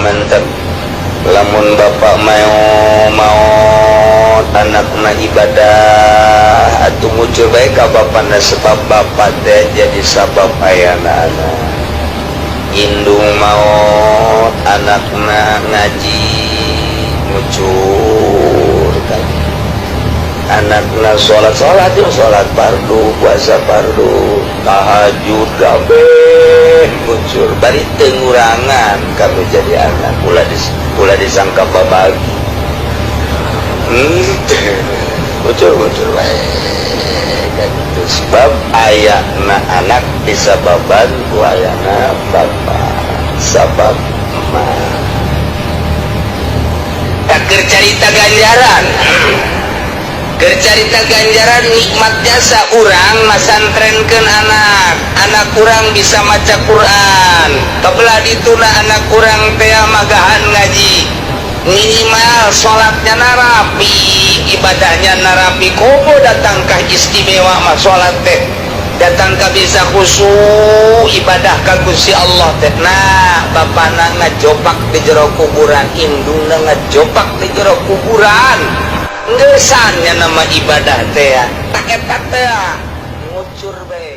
Mantap, lamun bapak mau mau anakna ibadah atau muncul baik ka bapakna, sebab bapak teh jadi sabab ayana anak. Indung maot, anakna ngaji, muncul kan. Anakna sholat, sholat itu sholat fardu, puasa fardu, tahajud, kabeh muncul, bari teu ngurangan. Kami jadi anak ulah disangka babagi. Muncul, muncul bae kan itu, sebab ayahna anak disababan ku ayahna bapak, sabab mah tak carita ganjaran, carita ganjaran nikmat jasa urang masantrenkeun anak. Anak urang bisa maca Quran, kebelah dituna anak urang teh magahan ngaji, minimal salatnya narapi, ibadahnya narapi. Komo datangkah istimewa mah salat teh, datangkah bisa khusyuk ibadah ka Gusti Allah teh. Nah, bapana ngajopak di jero kuburan, indungna ngajopak di jero kuburan, ngeusannya nama ibadah teh tak eta teh ngucur bae.